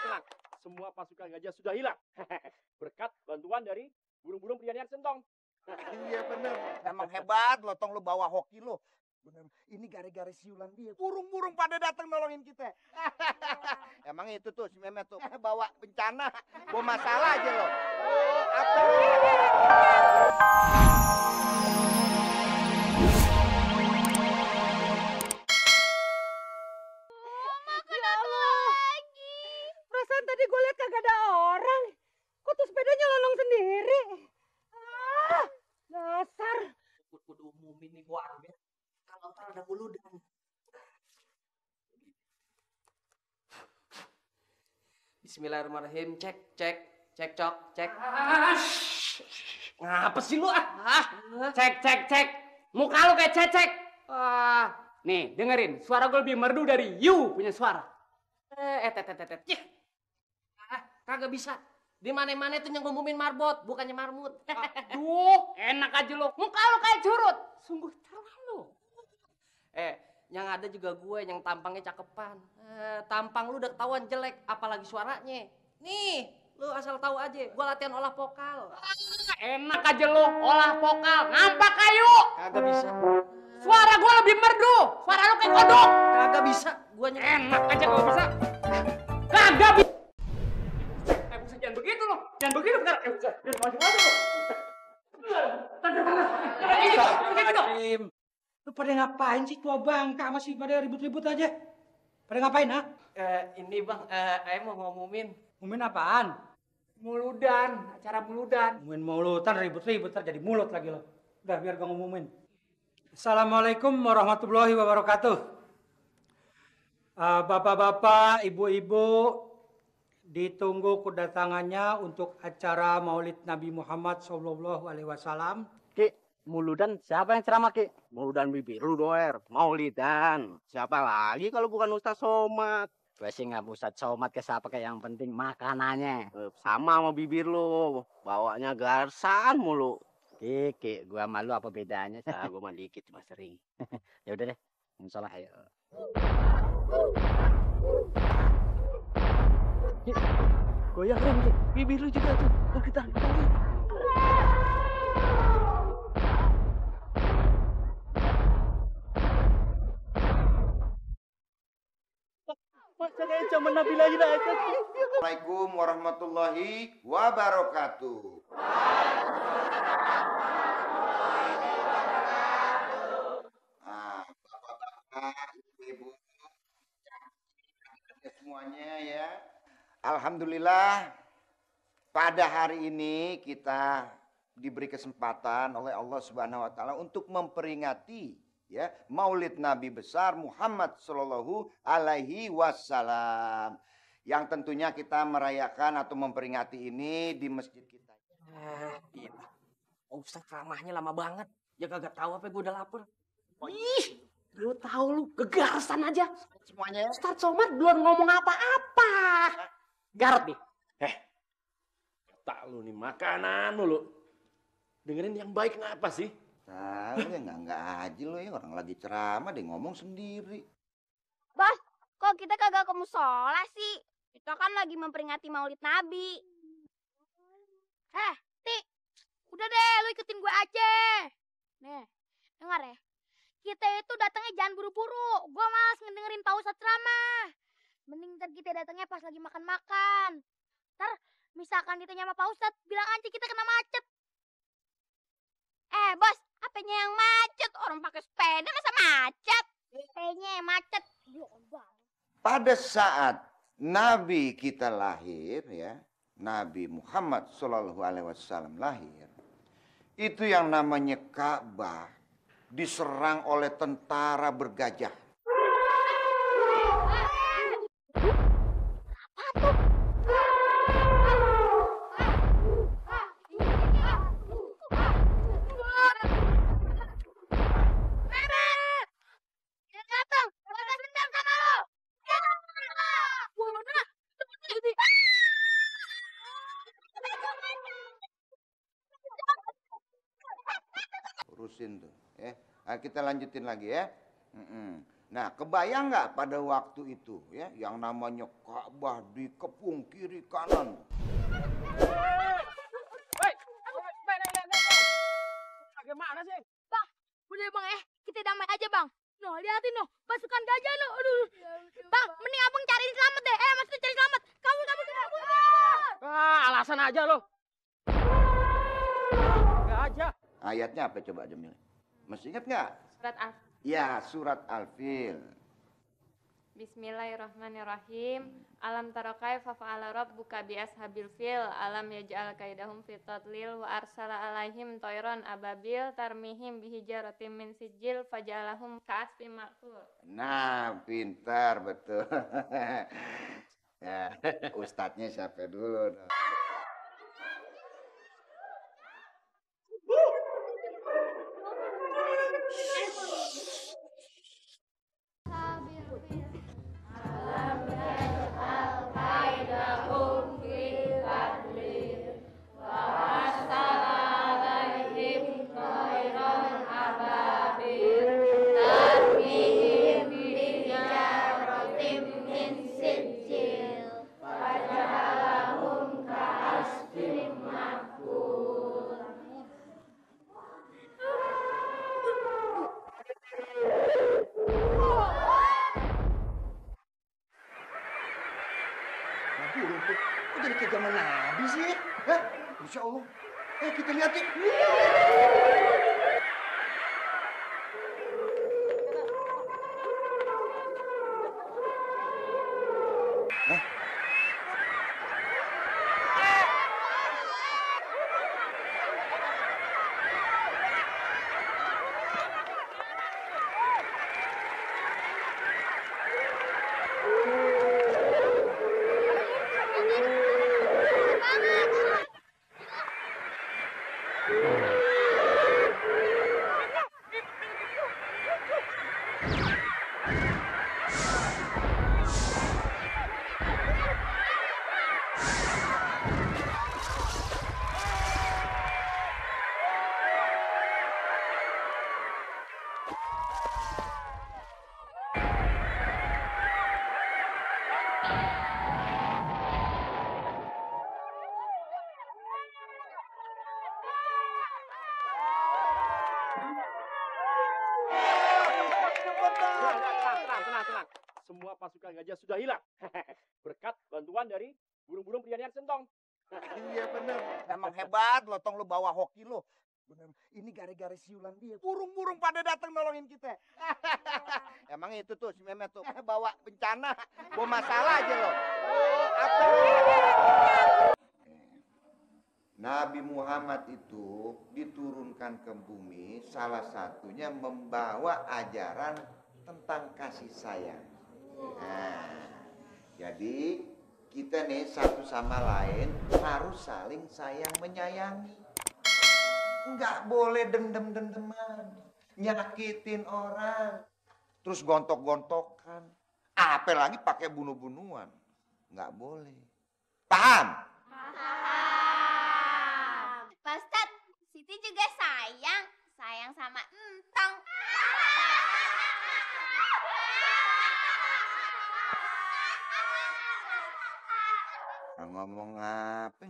tenang. Semua pasukan gajah sudah hilang. Berkat bantuan dari burung-burung Prianian Sentong. Iya bener. Emang hebat lo, Tong, lo bawa hoki lo. Bener. Ini gara-gara siulan dia. Burung-burung pada datang nolongin kita. Emang itu tuh si Mehmet tuh bawa bencana, bawa masalah aja lo. Apa? Perasaan tadi gue lihat kagak ada orang. Kok tuh sepedanya lolong sendiri? Dasar. Kudu umumin nih warga. Kalau ntar ada buludan. Bismillahirrahmanirrahim. Cek, cok. Ngapa sih lu Cek. Muka lu kayak cecek. Nih, dengerin. Suara gue lebih merdu dari you punya suara. Kagak bisa. Di mana-mana itu yang ngumumin marbot, bukannya marmut. Aduh, enak aja lo. Muka lu kayak curut. Sungguh terlalu. Yang ada juga gue yang tampangnya cakepan. Tampang lu udah ketahuan jelek, apalagi suaranya. Nih, lu asal tahu aja, gue latihan olah vokal. Enak aja lo, olah vokal. Nampak kayu. Kagak bisa. Suara gue lebih merdu. Suara lu kayak kodok. Kagak bisa. Gue enak aja kalau bisa. Kagak bisa. Buset, jangan begitu lo. Jangan begitu sekarang. Jangan maju-maju lo. Astagfirullahaladzim. Lu pada ngapain sih tua bangka masih pada ribut-ribut aja? Pada ngapain, ha? Ini bang, saya mau ngumumin. Ngumumin apaan? Muludan, acara muludan. Ngumumin mulutan ribut-ribut terjadi mulut lagi lo. Udah biar gua ngumumin. Assalamualaikum warahmatullahi wabarakatuh. Bapak-bapak, ibu-ibu, ditunggu kedatangannya untuk acara Maulid Nabi Muhammad SAW. Ki, muludan siapa yang ceramah, Ki? Muludan bibir lu doer, maulidan. Siapa lagi kalau bukan Ustaz Somad? Gue sih nggak Ustaz Somad ke siapa, kayak yang penting makanannya. Sama bibir lu, bawanya garsan mulu. Ki, gua malu apa bedanya? Gua mah dikit cuma sering. Ya udah deh, insyaallah ayo. Goyang Ren, bibir lu juga tuh. Oh, kita. Masa kayak zaman Nabi lahir aja. Assalamualaikum warahmatullahi wabarakatuh. Bapak-bapak, ibu-ibu, semuanya ya. Alhamdulillah pada hari ini kita diberi kesempatan oleh Allah Subhanahu wa taala untuk memperingati ya Maulid Nabi besar Muhammad sallallahu alaihi wasallam. Yang tentunya kita merayakan atau memperingati ini di masjid kita. Iya. Ustaz ramahnya lama banget. Ya kagak tahu apa gue udah lapar. Ih, lu tahu lu gegarasan aja. Semuanya. Ustaz Somad belum ngomong apa-apa. Garot nih. Tak lu nih makanan lu. Dengerin yang baik ngapa sih? Tahu ya enggak aja lo ya, orang lagi ceramah dia ngomong sendiri. Bos, kok kita kagak ke musola sih? Kita kan lagi memperingati Maulid Nabi. Ti, udah deh lu ikutin gue aja. Nih, dengar ya. Kita itu datangnya jangan buru-buru. Gue malas ngedengerin Pak Ustadz ceramah. Mending ntar kita datangnya pas lagi makan-makan. Ntar misalkan kita nyama Pak Ustadz, bilang aja kita kena macet. Bos, apanya yang macet? Orang pakai sepeda masa macet? Kayaknya yang macet. Pada saat Nabi kita lahir ya, Nabi Muhammad Shallallahu Alaihi Wasallam lahir, itu yang namanya Ka'bah diserang oleh tentara bergajah. Urusin tuh ya. Nah, kita lanjutin lagi ya. Nah, kebayang nggak pada waktu itu ya yang namanya Ka'bah dikepung kiri kanan. Bagaimana sih? Bang, udah bang kita damai aja bang. No, liatin no, pasukan gajah no. Aduh. Bang, mending abang cariin selamat deh. Maksudnya cari selamat. Kabur. Alasan aja lo. Gajah. Ayatnya apa coba Jamil? Masih ingat nggak? Surat Al. Ya, surat Al-Fil. Bismillahirrahmanirrahim. Alam tara kaifa fa'ala rabbuka bi ashabil fil. Alam yaj'al kaidahum fi tadlil wa arsala alaihim tayran ababil tarmihim bihijaratin min sijil faj'alahum ka'asfin ma'kul. Nah, pintar betul. Ya, ustadznya siapa dulu? Kok jadi kayak zaman Nabi sih? Hah? Insya Allah. Kita lihat yuk. Tenang. Semua pasukan gajah sudah hilang. Berkat bantuan dari burung-burung Prianian Sentong. Iya bener. Emang hebat lo, tong lo bawa hoki lo. Bener. Ini gara-gara siulan dia. Burung-burung pada datang nolongin kita. Emang itu tuh si Mehmet tuh bawa bencana, bawa masalah aja lo. Apa? Nabi Muhammad itu diturunkan ke bumi, salah satunya membawa ajaran tentang kasih sayang. Nah, jadi kita nih satu sama lain harus saling sayang menyayangi. Nggak boleh dendam-dendaman, nyakitin orang, terus gontok-gontokan, apalagi pakai bunuh-bunuhan. Nggak boleh. Paham? Pak Ustadz, Siti juga sayang sama Entong.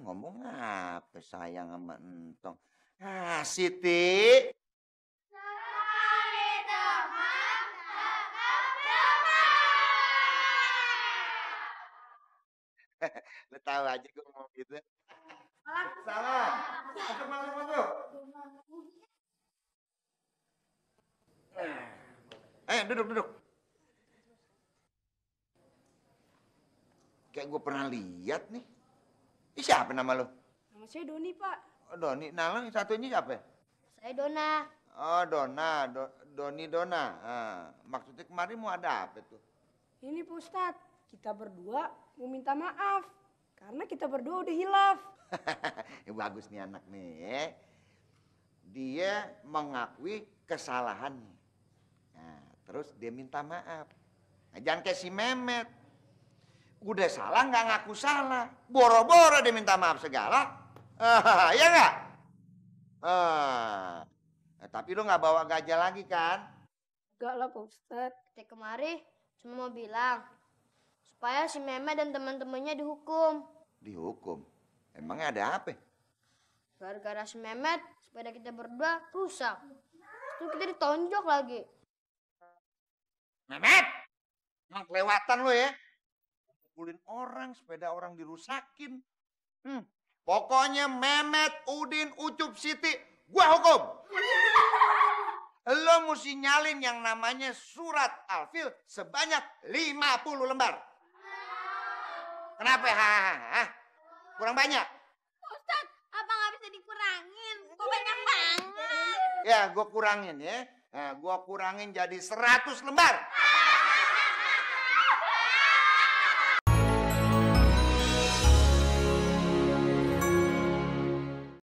Ngomong apa sayang sama Entong. Ah, Siti. Lo tahu aja gue ngomong gitu. Salah. Masuk. Duduk. Kayak gue pernah lihat nih. Ini siapa nama lo? Nama saya Doni, Pak. Oh, Doni. Nah, yang satunya siapa? Saya Dona. Oh, Dona. Doni Dona. Ah, maksudnya kemarin mau ada apa tuh? Ini Pak Ustadz, kita berdua mau minta maaf. Karena kita berdua udah hilaf. Bagus nih anak nih. Dia mengakui kesalahannya. Nah, terus dia minta maaf. Nah, jangan kayak si Mehmet. Udah salah nggak ngaku salah. Boro-boro dia minta maaf segala. Iya nggak? Tapi lu nggak bawa gajah lagi kan? Enggak lah Pak Ustadz. Kita kemari cuma mau bilang supaya si Mehmet dan teman-temannya dihukum. Dihukum? Emangnya ada apa? Gara-gara si Mehmet, sepeda kita berdua rusak. Terus kita ditonjok lagi. Mehmet! Emang kelewatan lo ya? Pukulin orang, sepeda orang dirusakin. Pokoknya Mehmet, Udin, Ucup, Siti, gua hukum. Lo mesti nyalin yang namanya surat Al-Fil sebanyak 50 lembar. Kenapa? Hah? Kurang banyak? Ustaz, apa nggak bisa dikurangin? Kok banyak banget? Ya, gua kurangin ya. Nah, gua kurangin jadi 100 lembar.